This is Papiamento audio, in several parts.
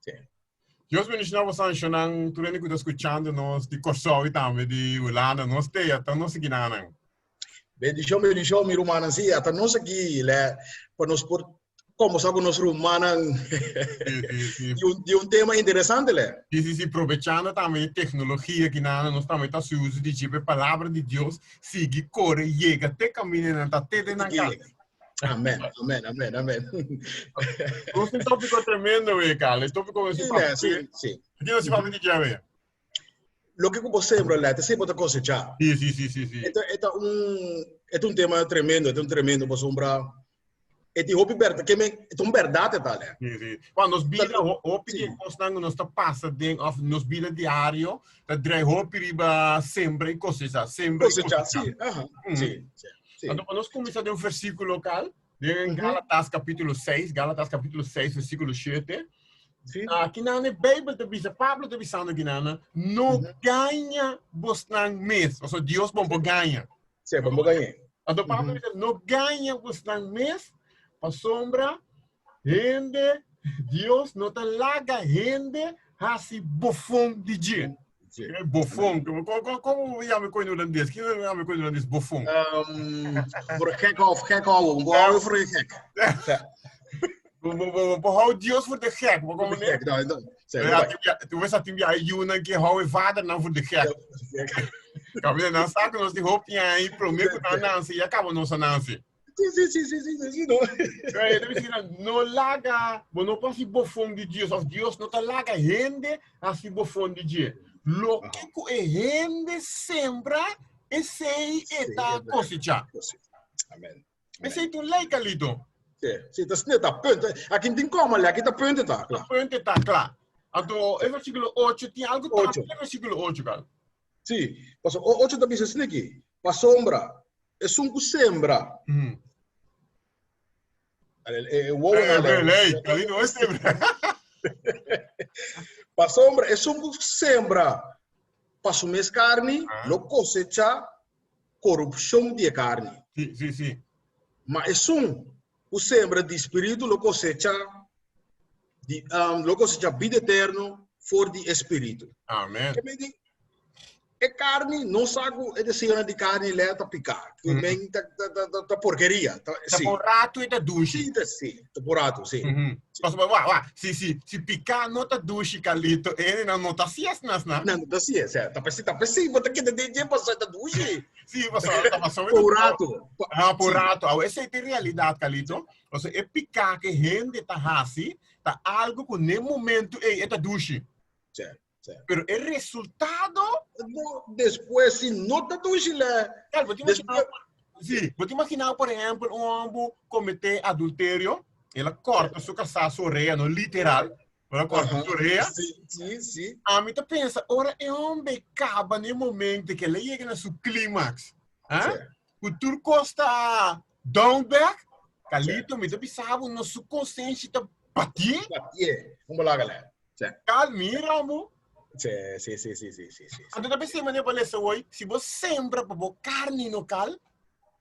Si. Dios bendiciona boso ansionan, tur hende ku ta skuchando nos di Kòrsou i tambe di Hulanda, nos te ata nos aki nanan. Bendishon, bendishon, mi rumannan. Sí, ata nos aki le, pa nos por kombersá ku nos rumannan di un tema interesante le. Sí, sí, sí, probechando tambe e teknologia aki nanan, nos tambe ta hasi uso di dje pa e palabra di Dios sigui kore yega te kaminda nan ta te den nan kas. Amen, amen, amen, amen. Nos un tópiko tremendo, we, Carl. E tópiko sí, sí, sí, sí. Ki nos papia di dje, we? Loke ku bo sembra, lei, te bo ta kosechá. Sí, sí, sí, sí, sí. E ta e ta un tema tremendo, e ta un tremendo pasobra e tin hopi bèrdat, ke men, e ta un bèrdat e ta, lei. Sí, sí. Bueno, nos bida, hopi di kosnan ku nos ta pasa den, òf nos bida diario, ta drai hopi riba sembra i kosechá, sembra i kosechá. Sí, aha, sí, sí. Sí. Anto, nos kuminsá den un versíkulo kal, den Gálatas kapítulo 6, Gálatas kapítulo 6, versíkulo 7. Aki nan e Beibel ta bisa, Pablo ta bisando aki nan, no gaña bosnan mes. Pasobra Dios bon por gaña. Sí, bon por gaña. Anto Pablo bisa, no gaña bosnan mes, pasobra hende, Dios no ta laga hende hasi bofon di dje. Sí. Bofon. Komo bo yama e holandês? Kiko bo yama e holandês bofon? Voor gek of gek houden. Bo hou voor de gek. Bo hou Dios voor de gek. Bo komo ne? No, no. Tu ves atin bia yunan ke hou e vader nan voor de gek. Kabine nan sa ku nos di hopi aña i prome ku nan nansi ya kaba nos a nansi. Sí, sí, sí, sí, sí, sí, no. Eh, debe decir, no laga, bo no por hasi bofon di Dios, of Dios no ta laga hende hasi bofon di dje. Loke ku e hende sembra, esei e ta kosecha. Amen. Esei ta un lei, Carlito. Sí, sí, ta snel, ta punt. Aki tin koma, aki ta punt ta kla. Punt ta kla. Anto, e versíkulo 8 tin algo 8. E versíkulo 8, Carl. Sí, paso 8 ta bisa sniki, pasobra Esun ku sembra. E wowo na lei. Kalino e sembra. Pasobra esun ku sembra pa su mes karni lo kosechá korupshon di e karni. Sí, sí, sí. Ma esun ku sembra di spiritu lo kosechá di lo kosechá bida eterno for di e spiritu. Amen. E carni, no sa cu e deseonan di carni le ta pica. Cu men ta, ta, ta, ta, ta porqueria. Ta, Ta sí. por rato e ta dushi. Sí, ta, sí, ta por rato, sí. Pasobra, wa, wa, si, si, si pica no ta dushi, Carlito, e hendenan no ta hasi asina, asina. No, no ta hasi, o sea, ta p'esei, ta p'esei bo ta keda den dje pasobra ta dushi. Sí, pasobra ta pasobra Por rato. Ah, por Sí. rato. Awe, esei ta e realidad, Carlito. Pasobra e pica cu e hende ta hasi ta algo cu n'e momento ei e ta dushi. Sí. Pero e resultado... No, despues si no ta dushi le. Claro, bo ta imagina, sí, bo ta imagina, por ehempel, un homber comete adulterio, el a corta su casá su orea, no literal, pero a corta su orea. Sí, sí, sí. Ami ta pensa, ora e homber caba na e momento que el a yega na su climax, ah, cu tur cos ta down back, Carlito, mi ta bisa bo, no su consenshi ta batié. Batié, un balaga le. Sí. Cal mira bo. Sí, sí, sí, sí, sí, sí, sí. Anto ta pensé manera pa lesa hoy, si bo sembra pa bo carni no cal,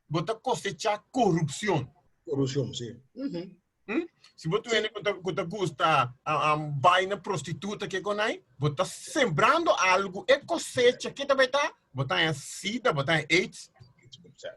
bo ta cosecha corrupción. Corrupción, sí. Si bo tuene ku ta gusta bai na prostituta ke konai, bo ta sembrando algo, e cosecha ke ta bai ta, bo ta haña sida, bo ta haña AIDS. Sí, sí.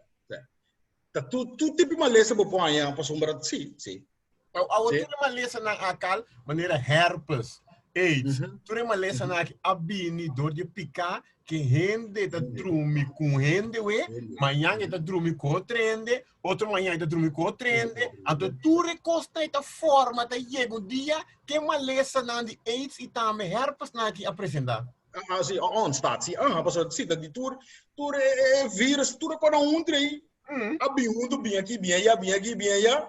Ta tu tipo malesa bo por haña pasobra, sí, sí. Awor tur e malesanan akal, manera herpes, AIDS, tur e malesanan aki a bini dor di e piká ke hende ta drumi ku hende we, mañan e ta drumi ku otro hende, otro mañan e ta drumi ku otro hende, anto tur e kosnan ei ta forma, ta yega un dia ke e malesanan di AIDS i tambe herpesnan aki a presentá. Ah, si, ontstaat, si, aha, pasobra si, ta di tur, tur e virus, tur e kosnan huntu ei, a bin huntu, bin aki, bin aya, bin aki, bin aya.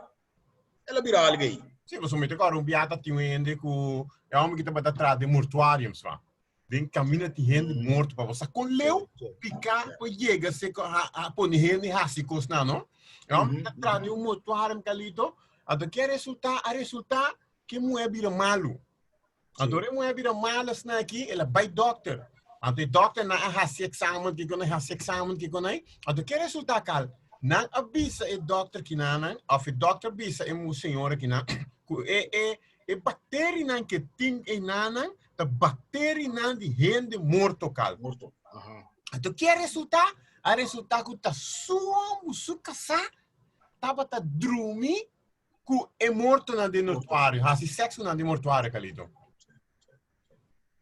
El a bira algu ei. Sí, pasobra mi ta kòrda un biaha ta tin un hende ku e hòmber ki tabata traha den mortuarium swa. Den kaminda tin hende morto pa bo sa kon leu piká por yega se ku a pone hende hasi kosnan, no? E hòmber ki ta traha den un mortuarium, Carlito, anto ke a resultá? A resultá ku e muhé a bira malu. Anto ora e muhé a bira malu asina aki, el a bai dòkter. Anto e dòkternan a hasi eksamen, kiko nan hasi eksamen, kiko nan. Anto ke resultá kal? Nan a bisa e dòkter kinanan, òf e dòkter a bisa e señora kinan, ku e e. E bakterianan ke tin einanan ta bakterianan di hende morto kal. Morto. Aha. Anto ke a resultá? A resultá ku ta su hombu, su kasá, tabata drumi ku e mortonan den mortuario, hasi sèks ku nan den mortuario, Kalito.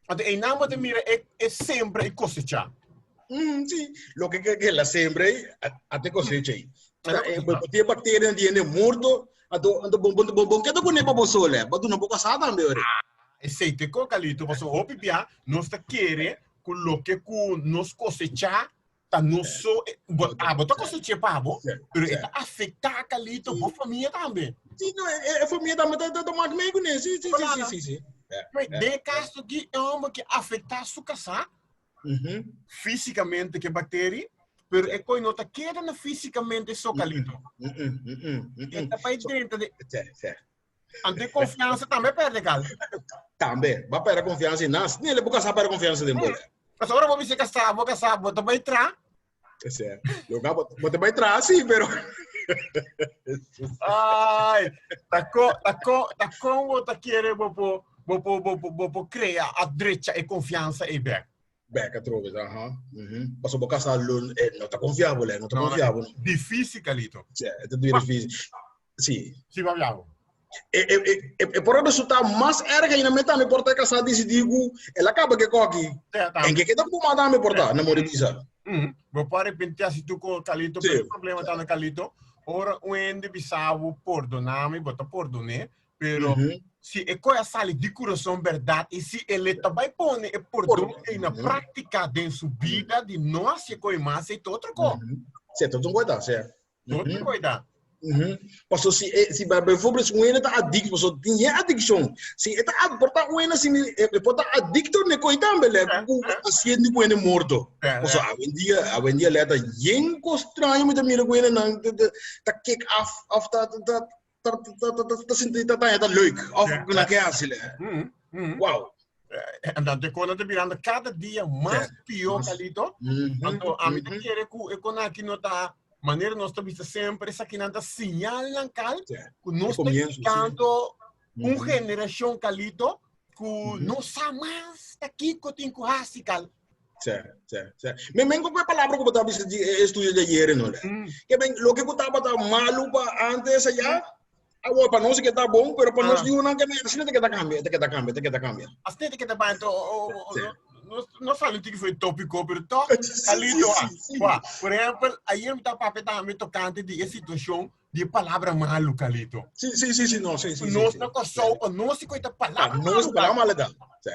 Anto einan bo ta mira e, e sembra i kosechá. Sí, loke ke ke la sembra ei, a te kosecha ei. Bo tin bakteria di hende morto, anto anto bo bo bo bo keda kuné pa bo sol, eh. Bo duna bo kasá tambe ora. Esei te ko, Kalito, pasobra hopi bia nos ta kere ku loke ku nos kosechá ta nos so, bo, abo ta kosech'é pa bo, pero e ta afektá, Kalito, bo famia tambe. Sí, no, e famia tambe ta ta mak mee kuné, sí, sí, sí, sí, sí, sí. Den e kaso aki, e hòmber ke afektá su kasá, Físicamente ke bacterie, pero e koi no ta keda na físicamente so, Calito. E ta bai drenta de... Anto e confianza tambe perde, Cal. Tambe, ba perde confianza in nas. Nele, bo casa perde confianza den bole. Pasobra ora bo bisa casa, bo casa, bo ta bai tra. Ese, lo ga bo, bo ta bai tra, sí, pero... Ai, ta ko, ta ko, ta kon bo ta kere bo po, bo po, bo po, bo po crea a drecha e confianza ei bek. Bek atrobe, aha. Mhm. Paso bo casa lo, eh, no ta confiabel, eh, no ta No, no, confiabel. difícil, Calito. Sí, e ta difícil. Sí. Sí, papiabo. E, e, e, e, e por resulta mas erg ainda me tambe por ta casá decidi ku el a kaba ke koki. En ke keda ku ma tambe por ta, na mori bisa. Bo por arrepentí así tu ko Calito, pero e problema ta na Calito, ora un hende bisa bo pordonami, bo ta pordoné, pero si e koe a sali di kurason bèrdat i si el e ta bai pone e pordon ei na práktika den su bida di no hasi e koe mas, ei ta otro ko. Sí, ta otro koe ta, sí. Otro koe ta. Paso si e si bijvoorbeeld si un hende ta adicto, paso tin e adiccion. Si e ta por ta un hende si e por ta adicto ne koe tambe le ku haciendo ku hende morto. Paso awendia awendia le ta yen kos straño mi ta mira ku hendenan ta kick af of ta ta ta ta ta ta sinti ta ta ta leuk of na ke hasi le. Wow. En dan te kona te birando cada dia mas pior, Calito. Anto a mi ta kere ku e kona aki no ta manera nos ta bisa semper, esakinan ta señalnan kal ku nos ta indicando un generacion, Calito, ku no sa mas ta kiko tin ku hasi kal. Sí, sí, sí. Me men ku e palabra ku bo ta bisa di e estudio di ayer no le. Ke ben loke ku tabata malu pa antes allá, awor pa nos ke ta bon, pero pa nos yunan ke asina te keda kambia, te keda kambia, te keda kambia. Asina te keda bai, nos no sali tiki for e tópiko, pero tòg Carlito, ah, por ehèmpel, ayer mi ta papia tambe tokante di e situashon di e palabra malu, Carlito. Sí, sí, sí, sí, no, sí, sí. Nos na Kòrsou, pa nos si ku e ta palabra malu. Pa nos palabra malu ta. Sí.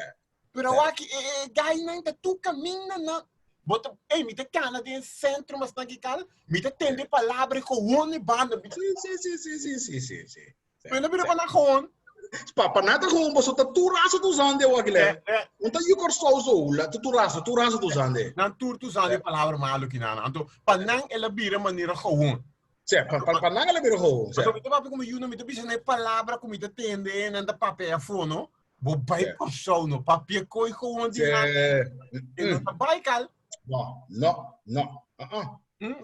Pero awor aki e e gainan ta tur kaminda na bo ta ey mi ta kana den sentro mas nan kikal mi ta tende palabra e gewoon e banda mi ta Sí, sí, sí, sí, sí, sí, sí. Pero no bira pa nan gewoon. Pa pa nan ta gewoon paso ta tur rasa ta usando awor aki le. No ta yu Kòrsou so la ta tur rasa tur rasa ta usando. Nan tur ta usando e palabra malu kinan anto pa nan el a bira manera gewoon. Sí, pa, pa, pa nan el a bira gewoon. Pasobra mi ta papia ku mi yunan mi ta bisa nan e palabra ku mi ta tende nan ta papia afó no. Bo bai Sí. Kòrsou no, papia koi gewoon Sí. di nan. E no ta bai kal. No, no, no. Uh-uh.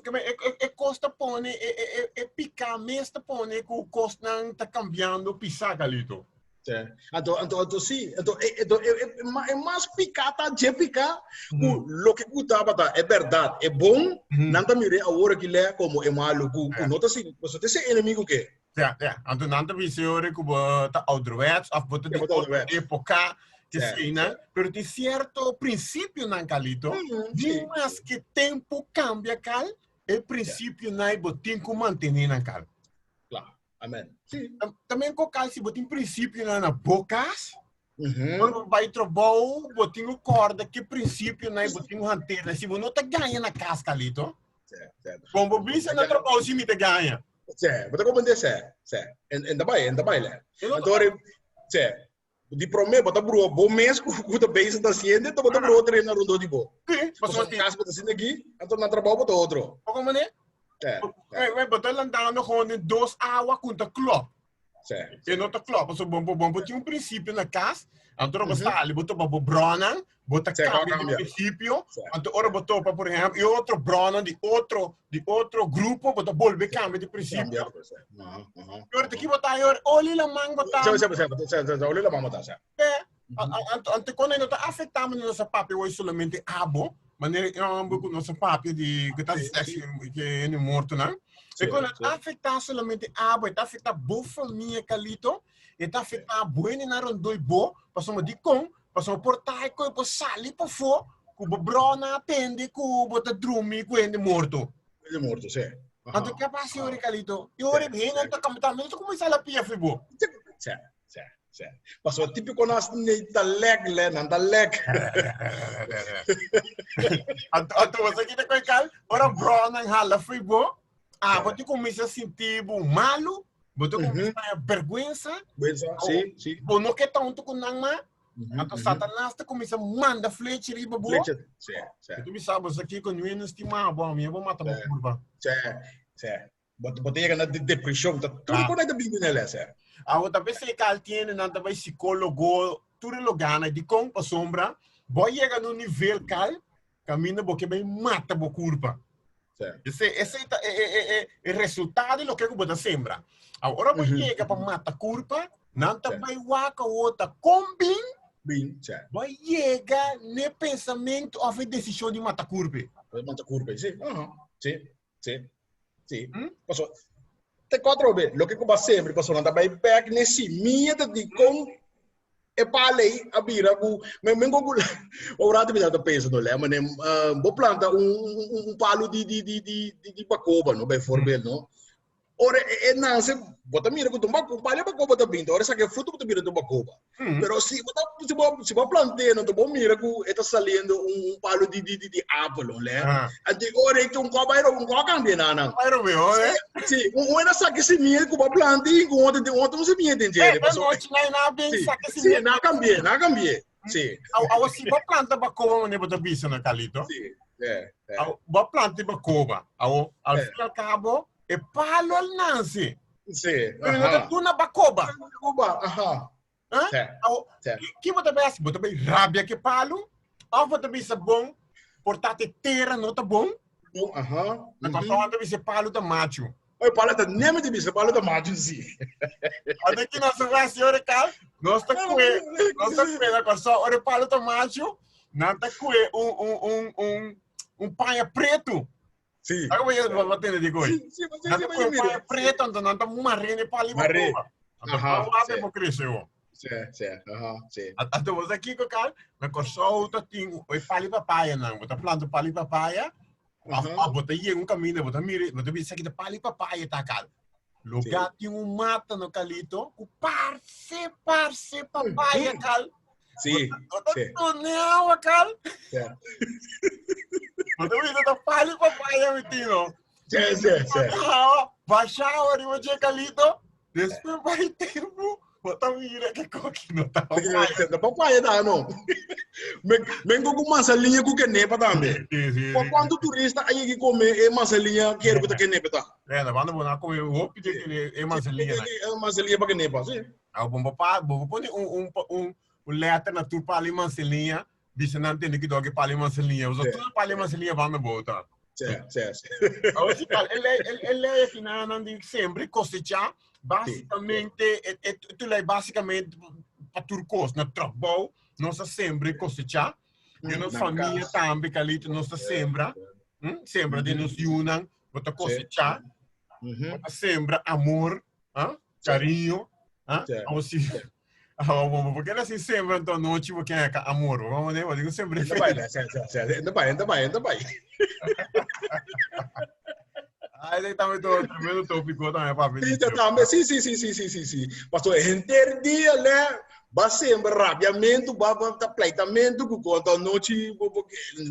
Ke men, e, e, e kos ta pone, e, e, e, e piká mes ta pone ku kosnan ta kambiando pisá, Kalito. Sí. Anto, anto, anto sí. Anto, e, anto, e, e, e mas piká ta dje piká ku loke ku tabata e bèrdat, e bon, nan ta mir'é awor aki lè komo e malu ku, ku no ta sigui. Pasobra ta esei enemigu ke. Ja, ja. Anto nan ta bisa ora ku bo ta ouderwets of bo ta di otro epoka, ke asina. Pero tin sierto prinsipionan, Carlito, ni maske tempu kambia kal, e prinsipionan bo tin ku mantené nan kal. Kla. Amen. Si. También ko kal si bo tin prinsipionan na bo kas, ora bo bai trabou, bo tin ku kòrda ke prinsipionan bo tin ku hantera. Si bo no ta gaña na kas, Carlito, bon bo bisa na trabou si mi ta gaña. Sí, bo ta comprende sí, sí. En, en ta bai, en ta bai le. Anto ora, sí, di promé bo ta brua bo mes ku ku ta bezig ta haciendo, anto bo ta brua otro hende rondó di bo. Sí, pasobra si cas bo ta haciendo aki, anto na trabou bo ta otro. Bo comprende? Sí, sí. Bo ta landando gewoon den dos awa ku ta klop. Si. E no ta klopt, pasobra bo, bo, bo, bo tin un prinsipio na kas, anto ora bo sali, bo topa bo bronan, bo ta kambia di prinsipio, anto ora bo topa, por ehempel, e otro bronan di otro, di otro grupo, bo ta bolbe kambia di prinsipio. Ora ta ki bo ta, ora oli la man bo ta. Si, si, si, si, oli la man bo ta, si. Anto, anto kon no ta afektá manera nos a papia hoy solamente abo, manera e homber ku nos a papia di ku ta seks ku hende mortonan. E kon no ta afektá solamente abo, e ta afektá bo famia Carlito, e ta afektá bo hendenan rondó bo, pasobra dikon? Pasobra por ta e ku bo sali pafó ku bo brònan a tende ku bo ta drumi ku hende morto. Hende morto, si. Anto ke a pasa yori Carlito? Yori hende ta tambe ta kuminsá lapia fi bo. Si, si. Si. Pasobra típiko nan nei ta lek le, nan ta lek. Anto, anto bo sa kita koi kal? Ora bronan hala fui bo, ah, bo te kuminsa sinti bo malu, bo te kuminsa haña bergwensa. Bergwensa, si, si. Bo no ke ta huntu ku nan ma. Anto Satanas ta kuminsa manda flecha riba bo. Flecha, si, si. Bo ta bisa bo sa kiko, nu e no stima bo, ami e bo mata bo kurpa. Si, si. Bo bo ta yega na de depreshon, ta tur Ah. kon ta bini na les, eh. Awo ta pensé que al tiene nan ta bai psicólogo, tur e lo gana di con pasobra bo yega na un nivel kal kaminda bo ke bai mata bo kurpa. Sí. Ese, ese ta e, e, e, e, e resultado di loke ku bo ta sembra. Awo ora bo yega pa mata kurpa, nan ta Sí. bai wak awo ta kon bin Bin, sí. bo yega n'e pensamentu of e desishon di mata kurpa. Mata kurpa, sí. Aha. Sí. Sí, sí. Hmm? Paso, te cuatro be, lo que kuba sempre, paso nan ta bai back ne simia ta di con e palei a bira ku me men ku ora mi ta pensa no le, mane bo planta un un un palo di di di di di di bacoba no, bijvoorbeeld no. Ora e nace, bo ta mira ku ta un bacoba, un palo di bacoba ta binti, ora e saka e fruto bo ta mira ta un bacoba. Pero si bo ta si bo si bo plant'é no, bo mira ku e ta saliendo un un palo di di di di apel, no le. Anto ora e un kò bai un kò kambia nan nan. Bai robe, ho, eh? Si, un un a saka e simia ku bo planta i ku otro otro un simia den dje. Eh, nochi na na bin saka Si, simia. nan a kambi'é, nan a kambi'é. Si. Aw aw si bo planta bacoba mane bo ta bisa na Carlito. Si, eh, eh. Aw bo planta bacoba. Aw al Eh. fin al cabo e palo al nanse. Si, Pero no ta aha. duna bacoba. Bacoba, aha. Huh? Sí, Awo, sí. ki bo ta bay hasi? Bo ta bay rabia ke palu? Of bo ta bisa bon, por ta te tera no ta bon? Bon, aha. Na Kòrsou nan ta bisa palu ta machu. Oye, palu ta neme ta bisa palu ta machu si. Ate ki nos ta hasi ora kal? Nos ta kue, nos ta kue na Kòrsou ora palu ta machu, nan ta kue un un un un un paña pretu. Sí. Sabe como yo tende digo hoy? Sí, sí, sí, Nan sí, ta kue mira. paña pretu, anto nan ta marré ne pali Marré. bakoba. Anto Aha, pa wape sí. bo crece ho. Sí, sí, aha, sí. Anto bo sa kiko kal? Na Kòrsou ta tin e pali papaya nan. Bo ta planta pali papaya, of Aha. of bo ta yega un kaminda, bo ta mira, bo ta bisa esaki ta pali papaya ta kal. Lugá tin un mata no Kalito ku parse parse papaya kal. Sí, Bo ta sí. tune awa kal. Sí. Bo ta bisa ta pali papaya mi tino. Sí, sí, sí. Awa, basha awa riba dje Kalito. Despues bai tempu, bo ta mira ke koki no ta papaya. Ta papaya ta no. Men ku manzanilla ku kenepa tambe. Sí, sí, Kwa sí. kuantu turista a yega kome e manzanilla kere ku ta kenepa ta? É, na banda bo na come hopi de kene e manzanilla na. E manzanilla pa kenepa, sí. Ah, bom pa bo pone un un un un letter na tur pali manzanilla, bisa nan tende ki doge pali manzanilla. Bo tur pali manzanilla banda bo ta. Sí, sí, sí. Ahora sí, tal, el el el ley final nan di sempre cosecha, basicamente, e e tu ley basicamente pa tur cos, na trabou, nos a sembra y cosecha. Den nos Na famia cas. tambe, Carlito, nos ta sembra. Sembra den nos yunan, bo ta cosecha. Bo ta sembra amor, ah? Cariño, ah? Awo si, awo bo, bo keda sin sembra anto anochi bo ken ka amor. Bo vamos bo digo sembra. Enta bai, sí, sí, sí, enta bai, enta bai, enta bai. Ay, ese tambe to tremendo tópico tambe, papi. Sí, tambe, sí, sí, sí, sí, sí, sí, sí. Pastor, henter dia le ba sembra rabiamento, ba ba ta pleitamento ku konta anochi, bo bo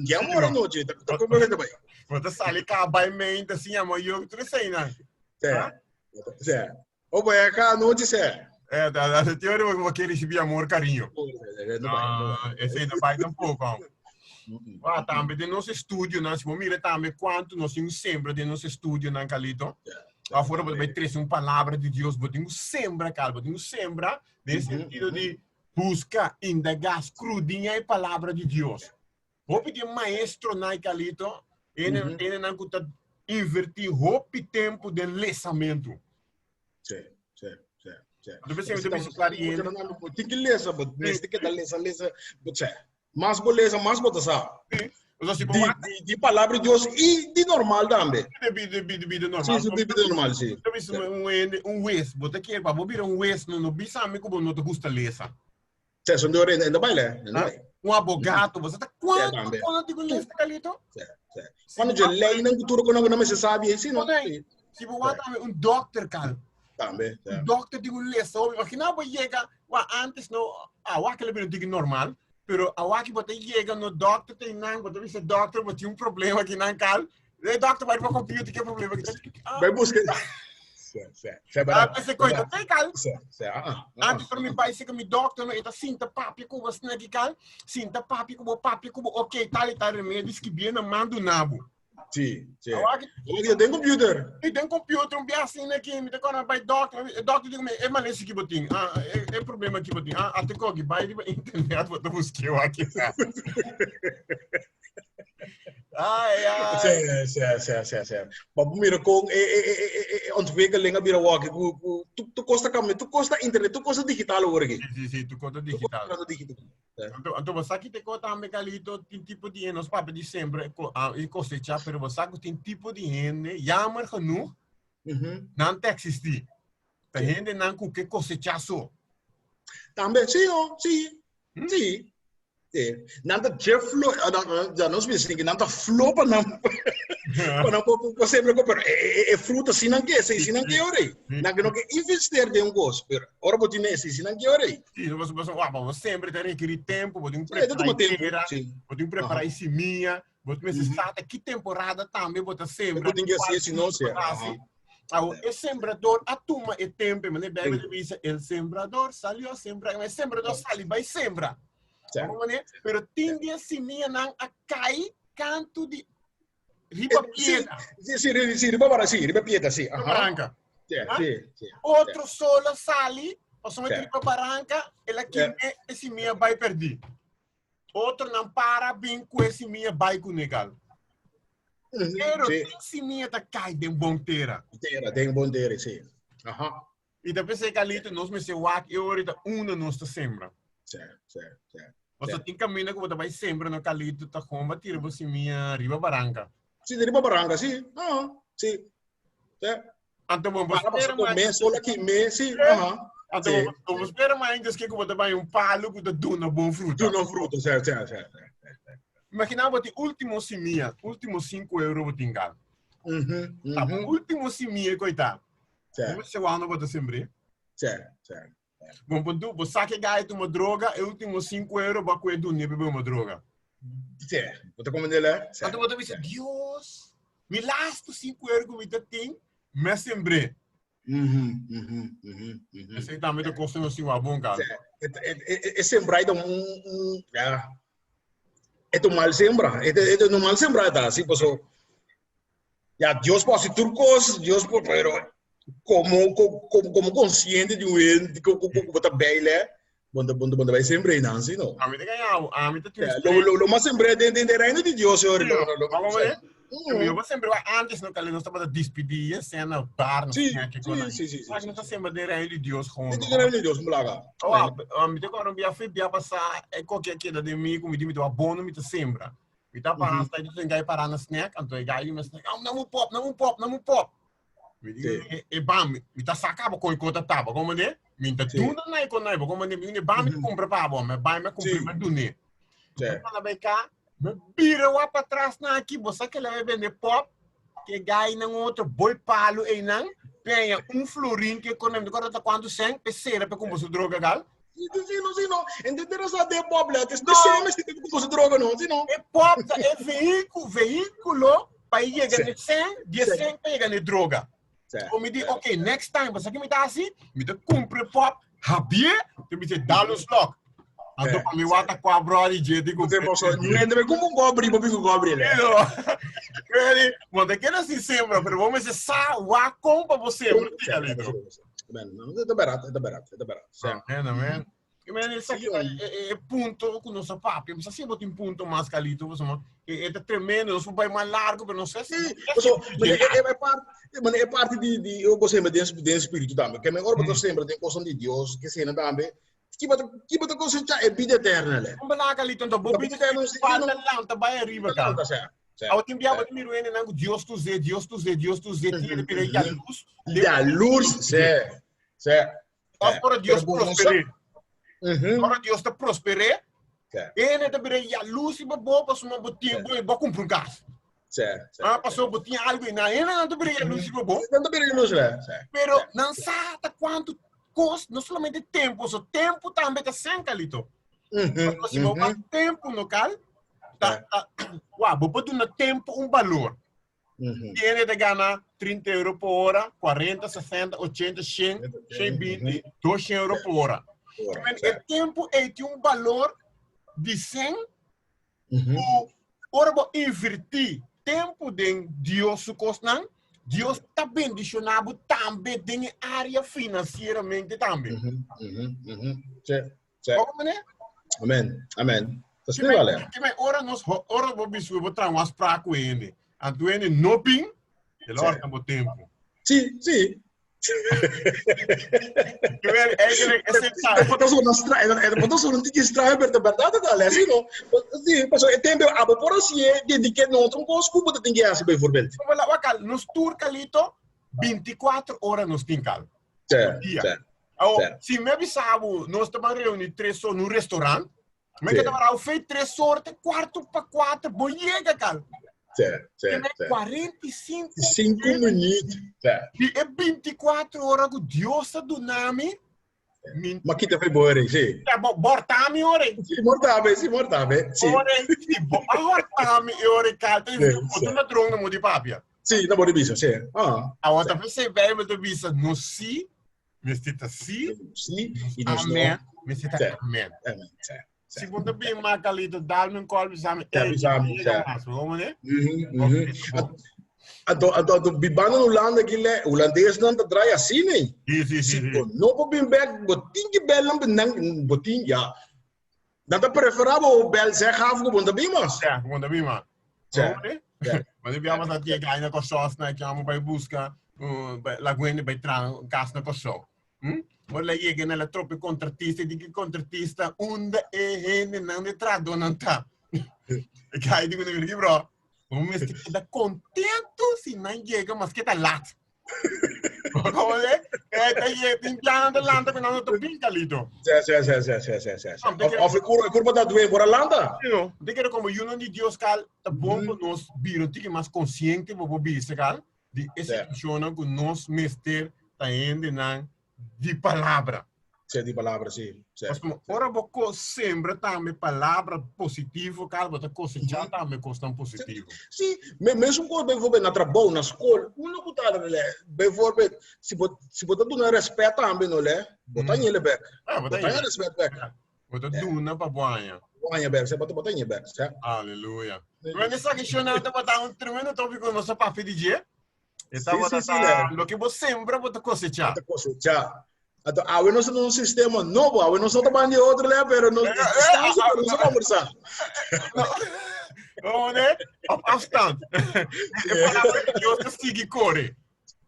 di amor anochi, ta ta como enta bai. Bo ta sali ka bai mente assim, amor, yo tu sei nan. Sí. Sí. O bai acá anochi, sí. Eh, da da teoria bo bo recibi amor, cariño. Ah, ese no bai tampoco. Ah, tambe den nos estudio nan, si bo mira tambe cuanto nos tin sembra den nos estudio nan, Carlito. Afuera bo bai trese un palabra di Dios, bo tin ku sembra kal, bo tin ku sembra den sentido di buska, indagá, skrudiñá e palabra di Dios. Hopi di e maestronan e kalito, ene enenan ku ta invertí hopi tempu den lesamentu. Sí, sí, sí, sí. Anto p'esei mi ta bisa klar i hende. Bo tin ki lesa, bo mester keda lesa, lesa, bo sè. Mas bo lesa, mas bo ta sa. Sí. Pasobra si bo Di, wak di, di palabra di Dios i di normal tambe. di bida, di bida normal. Sí, sí, di bida normal, sí. Mi ta bisa un hende, un wes, bo ta kier pa bo bira un wes, no, no bisa mi ku bo no ta gusta lesa. Sè, son dor en ta bai le, en ta bai. Un abogado, bo sa ta Sè, kuantu tambe. kos nan tin ku lesa, Carlito? Sè, sè. Cuando je leinan ku tur ku nan mester sabi ei, sí, no? Konai, si bo wak tambe un dokter, Carl. Tambe, sè. Un dokter tin ku lesa hopi. Imagina bo yega, wa antes no, awak lo bira un tiki normal, pero awak bo ta yega no dokter ta einan, bo ta bisa dokter bo tin un problema akinan, Carl. E dokter bai riba computer ke problema ki ta. Bai buska. Sè, sè. Sè, bara. Ah, p'esei koi ta te, Carl. Sè, sè, ah, ah. ah. Antes pa mi bai seka mi dokter no, e ta sinta papia ku bo asina ki kal, sinta papia ku bo, papia ku bo, ok, tal i tal remedi skibie na man duna bo. Sí, sí. Awor ki Awor ki den computer. I den computer un bia asina ki mi ta kòrda bai dokter, e dokter di ku mi, e malesa ki bo tin, ah, e, e problema ki bo tin, ah, ate koki, bai riba internet bo ta busk'é wak. Ai, ai. Sí, sí, sí, sí, sí. Maar mira kon e, e, e, e, e, e ontwikkeling a bira wak ku, ku, tu, tu kosta kambia, tu kosta internet, tu kosta digital awor aki. Sí, sí, sí, tu kota Tu kosta digital. trata digital. Anto, anto bo sa ki te ko tambe, Carlito, tin tipo di hende, nos papia di sembra e ko- ah, e cosecha, pero bo sa ku tin tipo di hende, jammer genoeg, nan ta existi. Ta hendenan ku ke kosechá so. Tambe, sí, oh, sí, sí. Sí. Nan ta dje flo, ah, nan, ah, ja, nos bisa que nan ta flo pa nan, pa nan por, por sembra ko, pero e, e, e fruta si nan ke, si nan ke ore. Nan ke no ke investeer den un kos, pero ora bo tin ese, si nan ke ore. Sí, bo, bo, bo, bo sempre ta rekerí tempo, bo tin Sí, ta tuma prepará tempo, tera, sí. bo tin prepará e simia, bo tin mester sa ta ki temporada tambe bo ta sembra. Bo tin ke hasi, si no, sí. Bo ta hasi. Awo, e sembrador a tuma e tempo, mane Bijbel ta bisa, el sembrador salió a sembrar, e sembrador sali bai sembra. Mane, pero tin di e simianan a kai kantu di riba piedra. Sí, sí, sí, riba bara, sí, riba piedra, sí. Riba baranka. Sí, sí, sí. Otro solo sali, pasobra riba baranka, el a kime e simia bai perdí. Otronan para bin ku e simia bai ku negal. Pero tin simia ta kai den bon tera. Tera, den bon tera, sí. Aha. I ta pensé, Carlito, nos mester wak e ora ta unda nos ta sembra. Sí, sí, sí. Pasobra tin kaminda ku bo ta bai sembra no, Carlito, ta gewoon ba tira bo simia riba baranka. Sí, riba baranka, sí. Ah, sí. Sí. Anto bo Para spera paso mais. me sola ki me, sí, aha. Anto Sí. bo bo spera mais antes que bo ta bai un palo ku ta duna bon fruta. Duna fruta, sí, sí, sí. Imagina bo tin último simia, último 5 euro bo tin gal. Ta bo último simia koita. Sí. Bo se wano bo ta sembré. Sí, sí. Bon punto, bo sa ke gai tuma droga, e último 5 euro bo a kue dune pa bebe droga. Sí, bo ta komprendé le? Sí. Anto bo ta bisa, Dios, mi lastu 5 euro ku mi ta tin, mi a sembr'é. Mhm, mhm, mhm, mhm. Esei tambe ta kosta nos tin wak bon kal. Sí. E, e, e, e sembra ta un, un, ja. E ta un mal sembra. E ta, e ta un mal sembra ta, sí, paso. Ja, Dios por haci tur cos, Dios por, pero como, como, como consciente di un hende cu, cu, cu, cu ta baile, bon ta, bon ta, bon ta bai sembre nan, si no? A mi ta gaña, a mi ta Ja, lo, lo, lo mas sembre den, den, den reino di Dios, señor. Lo, lo, lo, Vamos ver. Yo vou sempre lá antes no que nós estava despedir e cena bar no Sí, que sí, sí, sí, sí, Mas sí, nós sí. sempre den reino di Dios gewoon. Den reino di Dios, mulaga. Oh, a mi te acordo um dia fui bia passar e qualquer queda de mim, como di mi to abono mi te sembra. Mi ta pará, sta di gai pará na snack, anto e gai di mi snack, ah, nam un pop, nam un pop, nam un pop. Mi di, e, e bam, mi ta saca bo koi kota taba, como ne? Mi ta duna na e konai, bo como ne? Mi ne bam, mi ta compra pa bo, mi bai, mi compra, mi dune. Mi fala bai ka, mi bira wa pa tras na aki, bo sa ke la bende pop, ke gai nan otro, boi palo ei nan, peña un florin ke konai, mi ta kòrda ta kuantu cent, pe sera pe kumpra su droga gal. Sí, sí, no, sí, no. Entender esa de pop, la, te no. Se me como su droga, no, sí, no. E pop ta e vehicu, vehiculo pa yega ne cen, di e cen pa yega ne droga. Sí. O mi di, ok, next time, basta que mi ta así, mi ta cumpre pop, habie, te mi dice, dal un slok. Anto pa mi wata kwa brody je di ku. Você posso, não entra como um cobre, bo bico cobre, né? Really? Bom, te quero assim sembra, pero vamos dizer sa wa com pa você, Ben, no, é barato, é barato, é barato. Amén, amén. E men, esaki e punto ku nos a papia. Mi sa si bo tin punto mas, Carlito, pasobra e ta tremendo. Nos por bai mas largo, pero no sé si. Sí, paso, e parte, mane e parte di di eu gostei den den spiritu tambe. Ke men ora bo ta sembra den kosan di Dios, ke sena tambe, ki bo ta ki bo ta kosechá e bida eterna le. Kon bala, Carlito, anto bo bida eterna falta lanta bai ariba ka. Awo tin bia bo ta mira hendenan ku Dios tu ze, Dios tu ze, Dios tu ze, tiene pero e yalurs. Yalurs, se, se. Of ora Dios prosperé. Ora Dios ta prosperé, ene ta bira yaluz riba bo pasobra bo tin bo bo kumpra un kas. Ah, pasobra bo tin algu einan. Ene nan ta bira yaluz riba bo. Nan ta bira yaluz riba. Pero nan sa ta kuantu kos, no solamente tempu, so tempu tambe ta sen, Carlito. Pasobra si bo wak tempu no kal, ta, ta, wak, bo por duna tempu un balor. Tiene ta gana 30 euro por hora, 40, 60, 80, 100, 120, 200 euro por hora. Men, e tempo ei tin un balor di 100 ku ora bo invertí tempo den Dios su kosnan, Dios ta bendishoná bo tambe den e área finansieramente tambe. Como meneer? Amen, amen. Ta spera le. Ke men ora nos ora bo bisu bo traha un afspraak ku hende. Anto hende no bin, e lo horta bo tempo. Si, si. Ke men eigenlijk ese ta. E por sona straño, e por sona un tiki straño, pero ta berdad ta le, si no? Si, paso e tempo abo por hasié dediké na otro kos ku bo ta tin ke hasi bijvoorbeeld. Wala, wakal, nos tur kalito 24 ora nos tin kal. Sí, sí. Awo, si mi a bisa bo, nos ta ban reuni tres or nun restaurant, mi ke ta para fe tres or te cuarto pa cuatro, bo yega kal. Sí, sí, sí. 45 Cinco minuut. Sí. Di e 24 ora ku Dios a duna mi, mi Ma kita fe bore, sí. Ja, bo borta mi ore. Sí, morta mi, sí, morta mi. Sí. Ore, sí, bo a horta mi e ore kal. Te sí, sí. ladron na mo di papia. Sí, na bo di bisa, sí. Ah. Awor ta pensé Bijbel ta bisa nos sí, mester ta sí, sí, y nos amen, no. Mester ta amen. Amen, sí. Si bo ta bin ma Carlito, dalme un call, bisami, Ja, bisami, ja. Mas, hoor me, Mhm. Anto, anto, anto, bibando na Hulanda aki le, Hulandesnan ta draai asina, nee. Sí, sí, sí, Si sí. bo no por bin bek, bo tin ki bel nan, nan, bo tin, ja. Nan ta prefera bo bel zeg af ku bo no ta bin mas. Ja, ku bo no ta bin mas. Ja. Ja. Maar nu biamo sa tie gai na Kòrsou na kiamo bai buska la guende bai traha un kas na Kòrsou. Hm? Ora la yega na la trope kontratista di ki kontratista unda e hendenan de trahadónan ta. E gai di ku nan bro, bo mester keda kontentu si nan yega maske ta lat. Como de? Eh, ta ye, tin piano ta lanta ku nan no ta bin kalito. Sí, sí, sí, sí, sí, sí, sí, sí. Of, of e curva, e curva ta duen por a lanta. No, de kere como yunan di Dios kal, ta bon pa nos bira un tiki mas consciente bo bo bisa kal, di e situacionnan ku nos mester ta hendenan di palabra. Sí, di palabra, sí. sí. Pasobra ora bo ko sembra tambe palabra positivo, kal bo ta kosechá tambe kosnan positivo. Sí, me, mesun kos bijvoorbeeld na trabou, na skol, uno ku ta le, bijvoorbeeld, si bo, si bo ta duna respet tambe, no le, bo ta ñele bek. Ah, bo ta ñele respet bek. Bo ta duna pa bo haña. Bo haña bek, sí, bo ta, bo ta ñe bek, sí. Aleluya. Bueno, esaki shonnan tabata un tremendo tópiko nos a papia di dje. E tabata sí, sí, ta sí, loke bo sembra bo ta kosechá. Bo ta kosechá. Anto awe nos ta den un sistema nobo, awe nos no ta ban di otro lei, pero nos distancia, pero nos a conversá. No, ne? Op afstand. E palabra di Dios ta sigui kore.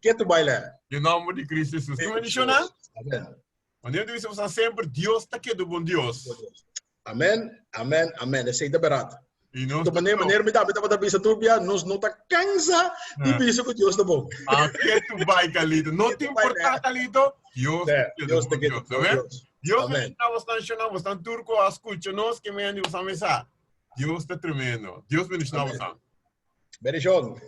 Ke tu baila? Den nomber di Cristo Jesus. Tu bendiciona? Amen. Wanneer tu bisa bosan semper, Dios ta kedo bon Dios. Amen, amen, amen. Esei ta berat. Y nos To maneer, maneer mi tambe tabata bisa tur bia, nos no ta cansa di bisa cu Dios ta bon. Ah, ke tu bai, Carlito. No te importa, Carlito. Dios ta kedo Dios ta bon kedo Dios. bon Amen. Dios. Dios Amen. bendiciona bosnan, shona, bosnan tur cu a scucha nos, ke me andi bosan mesa. Dios ta tremendo. Dios bendiciona Amen. bosnan. Bendición.